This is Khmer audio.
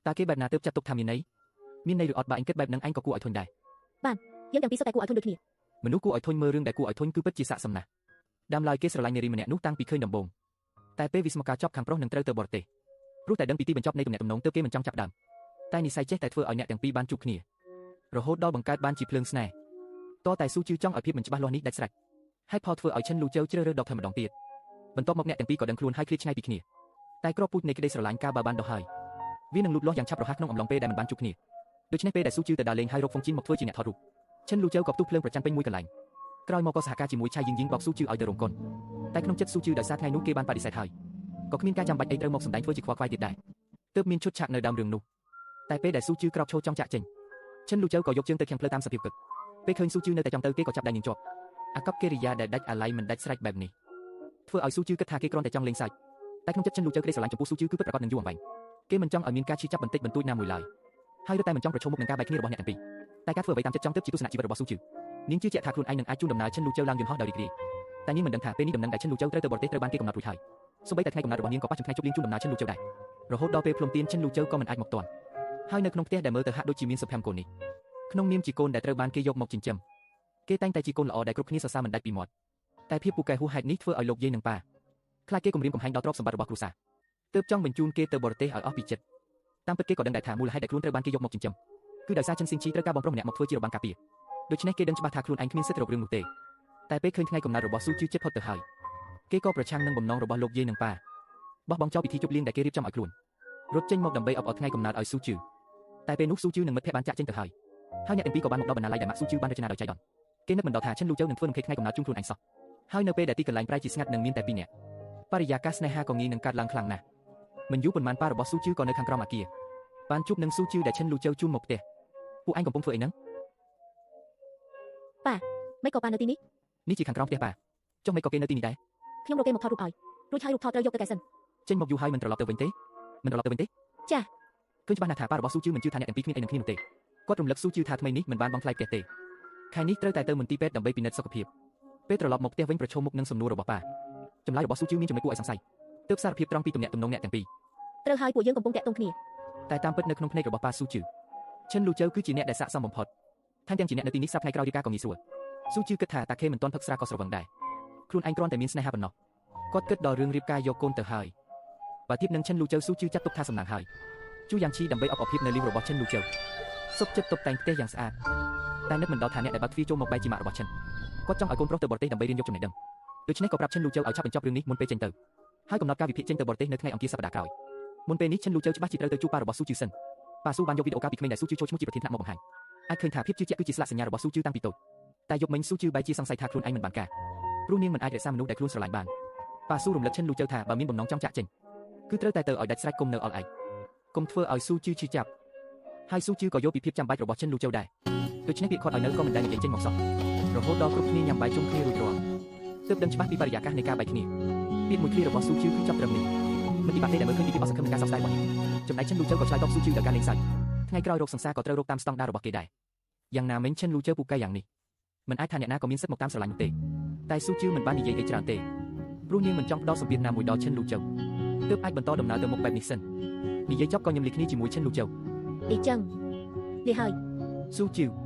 តើគេបែបណាទើបចាត់ទុកថាមានន័យមានន័យឬអត់បើអញគិតបែបហ្នឹងឯងក៏គួរឲ្យធុញដែរ បានយើងទាំងពីរសុទ្ធតែគួរឲ្យធុញដូចគ្នា មនុស្សគួរឲ្យធុញមើលរឿងដែលគួរឲ្យធុញគឺពិតជាស័ក្តិសមណាស់ដើមឡើយគេស្រឡាញ់នារីម្នាក់នោះតាំងពីឃើញដំបូងតែពេលវិស្មកាលចប់ខាងប្រុសនឹងត្រូវទៅបរទេសព្រោះតែដឹងពីទីបញ្ចប់នៃទំនាក់ទំនងទើបគេមិនចង់ចាប់ដើមតែនិស័យចេះតែធ្វើឲ្យអ្នកទាំងពីរបានជួបគ្នារហូតដល់បង្កើតបានជាភ្លើងស្នេហ៍តតែស៊ូជឺចង់ឲ្យភាពមិនច្បាស់លាស់នេះដាច់ស្រេចហើយផលធ្វើឲ្យឈិនលូជើជ្រើសរើសដកថយម្ដងទៀតបន្ទាប់មកអ្នកទាំងពីរក៏ដឹងខ្លួនហើយឃ្លាតឆ្ងាយពីគ្នាតែក្របពូជនៃក្តីស្រឡាញ់កាលបើបានដោះហើយវានឹងលូតលាស់យ៉ាងឆាប់រហ័សក្នុងអំឡុងពេលដែលមិនបានជួបគ្នាដូច្នេះពេលដែលស៊ូជឺទៅដើរលេងហើយរកហ្វុងជីនមកធ្វើជាអ្នកថតរូបឈិនលូជើក៏ផ្ទុះភ្លើងប្រច័ណ្ឌពេញមួយកន្លែងក្រោយមកក៏សហការជាមួយឆៃយីងយីងបោកស៊ូជឺឲ្យទៅរោងកុនតែក្នុងចិត្តស៊ូជឺដោយសារថ្ងៃនោះគេបានបដិសេធហើយក៏គ្មានការចាំបាច់អីត្រូវមកសម្ដែងធ្វើជាខ្វល់ខ្វាយទៀតដែរទើបមានឈុតឆាកនៅដើមរឿងនោះតែពេលដែលស៊ូជឺក្រោកឈរចង់ចាក់ចេញឈិនលូជើក៏យកជើងទៅខាងផ្លូវតាមសភាពគិតពេលឃើញស៊ូជឺនៅតែចង់ទៅគេក៏ចាប់ដៃនាងជាប់អាកប្បកិរិយាដែលដាច់អាល័យមិនដាច់ស្រេចបែបនេះធ្វើឲ្យស៊ូជឺគិតថាគេគ្រាន់តែចង់លេងសើចតែក្នុងចិត្តឈិនលូជើក្តីស្រឡាញ់ចំពោះស៊ូជឺគឺពិតប្រាកដនឹងយូរអង្វែងគេមិនចង់ឲ្យមានការឈឺចាប់បន្តិចបន្តួចណាមួយឡើយហើយរឹតតែមិនចង់ប្រឈមមុខនឹងការបែកគ្នារបស់អ្នកទាំងពីរតែការធ្វើអ្វីតាមចិត្តចង់ទើបជាទស្សនៈជីវិតរបស់ស៊ូជឺនាងជឿជាក់ថាខ្លួនឯងនឹងអាចជូនដំណើរឈិនលូជើឡើងយន្តហោះដោយរីករាយតែនាងមិនដឹងថាពេលនេះដំណឹងដែលឈិនលូជើត្រូវទៅបរទេសត្រូវបានគេកំណត់រួចហើយសូម្បីតែថ្ងៃកំណត់របស់នាងក៏ប៉ះចំថ្ងៃជប់លៀងជូនដំណើរឈិនលូជើដែររហូតដល់ពេលភ្លុំទៀនឈិនលូជើក៏មិនអាចមកទាន់ហើយនៅក្នុងផ្ទះដែលមើលទៅហាក់ដូចជាមានសុភមង្គលនេះក្នុងនាមជាកូនដែលត្រូវបានគេយកមកចិញ្ចឹមគេតែងតែជាកូនល្អដែលគ្រប់គ្នាសរសើរមិនដាច់ពីមាត់តែភាពពូកែហួសហេតុនេះធ្វើឲ្យលោកយាយនិងប៉ាខ្លាចគេគំរាមកំហែងដល់ទ្រព្យសម្បត្តិរបស់គ្រួសារទើបចង់បញ្ជូនគេទៅបរទេសឲ្យអស់ពីចិត្តតាមពិតគេក៏ដឹងដែរថាមូលហេតុដែលខ្លួនត្រូវបានគេយកមកចិញ្ចឹមគឺដោយសារឈិនស៊ីងជីត្រូវការបងប្រុសម្នាក់មកធ្វើជារបាំងការពារដូច្នេះគេដឹងច្បាស់ថាខ្លួនឯងគ្មានសិទ្ធិរករឿងនោះទេតែពេលឃើញថ្ងៃកំណត់របស់ស៊ូជឺចិត្តផុតទៅហើយគេក៏ប្រឆាំងនឹងបំណងរបស់លោកយាយនិងប៉ាបោះបង់ចោលពិធីជប់លៀងដែលគេរៀបចំឲ្យខ្លួនរត់ចេញមកដើម្បីអបអរថ្ងៃកំណត់ឲ្យស៊ូជឺតែពេលនោះស៊ូជឺនិងមិត្តភ័ក្តិបានចាក់ចេញទៅហើយហើយអ្នកទាំងពីរក៏បានមកដល់បណ្ណាល័យដែលម៉ាក់ស៊ូជឺបានរចនាដោយចៃដន្យគេនឹកមិនដល់ថាឈិនលូជើនឹងធ្វើរំខេថ្ងៃកំណត់ជូនខ្លួនឯងសោះហើយនៅពេលដែលទីកន្លែងប្រែជាស្ងាត់នឹងមានតែពីរនាក់បរិយាកាសស្នេហាក៏ងាយនឹងកាត់ឡើងខ្លាំងណាស់មិនយូរប៉ុន្មានប៉ារបស់ស៊ូជឺក៏នៅខាងក្រោមអាគារបានជួបនឹងស៊ូជឺដែលឈិនលូជើជូនមកផ្ទះពួកឯងកំពុងធ្វើអីហ្នឹងប៉ាមិនក៏ប៉ានៅទីនេះនេះជាខាងក្រោមផ្ទះប៉ាចុះមិនក៏គេនៅទីនេះដែរខ្ញុំរកគេមកថតរូបឲ្យរួចហើយរូបថតត្រូវយកទៅកែសិនចេញមកយូរហើយមិនត្រឡប់ទៅវិញទេមិនត្រឡប់ទៅវិញទេចាឃើញច្បាស់ណាស់ថាប៉ារបស់ស៊ូជឺមិនជឿថាអ្នកទាំងពីរគ្មានអីនឹងគ្នានោះទេគាត់រំលឹកស៊ូជឺថាថ្មីនេះមិនបានបង់ថ្លៃផ្ទះទេខែនេះត្រូវតែទៅមន្ទីរពេទ្យដើម្បីពិនិត្យសុខភាពពេលត្រឡប់មកផ្ទះវិញប្រឈមមុខនឹងសំណួររបស់ប៉ាចម្លើយរបស់ស៊ូជឺមានចំណុចគួរឲ្យសង្ស័យទើបសារភាពត្រង់ពីទំនាក់ទំនងអ្នកទាំងពីរត្រូវហើយពួកយើងកំពុងតាក់ទងគ្នាតែតាមពិតនៅក្នុងភ្នែករបស់ប៉ាស៊ូជឺឈិនលូជើគឺជាអ្នកដែលស័ក្តិសមបំផុតថែមទាំងជាអ្នកនៅទីនេះស្រាប់ថ្ងៃក្រោយរៀបការក៏ងាយស្រួលស៊ូជឺគិតថាតាខេមិនទាន់ផឹកស្រាក៏ស្រវឹងដែរខ្លួនឯងគ្រាន់តែមានស្នេហាប៉ុណ្ណោះគាត់គិតដល់រឿងរៀបការយកកូនទៅហើយបើធៀបនឹងឈិនលូជើស៊ូជឺចាត់ទុកថាសំណាងហើយជួយ៉ាងឈីដើម្បីអបអរភាពនៅលីវរបស់ឈិនលូជើសុខចិត្តតុបតែងផ្ទះយ៉ាងស្អាតតែនឹកមិនដល់ថាអ្នកដែលបើកទ្វារចូលមកបែរជាម៉ាក់របស់ឈិនគាត់ចង់ឲ្យកូនប្រុសទៅបរទេសដើម្បីរៀនយកចំណេះដឹងដូច្នេះក៏ប្រាប់ឈិនលូជើឲ្យឆាប់បញ្ចប់រឿងនេះមុនពេលចេញទៅហើយកំណត់ការវិភាគចេញទៅបរទេសនៅថ្ងៃអង្គារសប្តាហ៍ក្រោយមុនពេលនេះឈិនលូជើច្បាស់ជាត្រូវទៅជួបប៉ារបស់ស៊ូជឺសិនប៉ាស៊ូបានយកវីដេអូកាលពីក្មេងដែលស៊ូជឺចូលឈ្មោះជាប្រធានថ្នាក់មកបង្ហាញអាចឃើញថាភាពជឿជាក់គឺជាស្លាកសញ្ញារបស់ស៊ូជឺតាំងពីតូចតែយប់មិញស៊ូជឺបែរជាសង្ស័យថាខ្លួនឯងមិនបានការព្រោះនាងមិនអាចរក្សាមនុស្សដែលខ្លួនស្រឡាញ់បានប៉ាស៊ូរំលឹកឈិនលូជើថាបើមានបំណងចង់ចាក់ចេញគឺត្រូវតែទៅឲ្យដាច់ស្រេចគុំនៅអល់ឯងគុំធ្វើឲ្យស៊ូជឺឈឺចាប់ហើយស៊ូជឺក៏យល់ពីភាពចាំបាច់របស់ឈិនលូជើដែរដូច្នេះពាក្យគាត់ឲ្យនៅក៏មិនដែលនិយាយចេញមកសោះរហូតដល់គ្រប់គ្នាញ៉ាំបាយជុំគ្នារួចរាល់ទើបដឹងច្បាស់ពីបរិយាកាសនៃការបែកគ្នាពាក្យមួយឃ្លារបស់ស៊ូជឺគឺចប់ត្រឹមនេះមិនពិបាកទេដែលមើលឃើញពីភាពអស់សង្ឃឹមនៃការសោកស្ដាយរបស់នាងចំណែកឈិនលូជើក៏ឆ្លើយតបស៊ូជឺដោយការលេងសើចថ្ងៃក្រោយរកសង្សារក៏ត្រូវរកតាមស្តង់ដាររបស់គេដែរយ៉ាងណាមិញឈិនលូជើពូកែយ៉ាងនេះមិនអាចថាអ្នកណាក៏មានសិទ្ធិមកតាមស្រឡាញ់នោះទេតែស៊ូជឺមិនបាននិយាយអីច្រើនទេព្រោះនាងមិនចង់ផ្ដល់សម្ពាធណាមួយដល់ឈិនលូជើទើបអាចបន្តដំណើរទៅមុខបែបនេះសិននិយាយចប់ក៏ញឹមលីគ្នាជាមួយឈិនលូជើអីចឹងនេះហើយស៊ូជឺ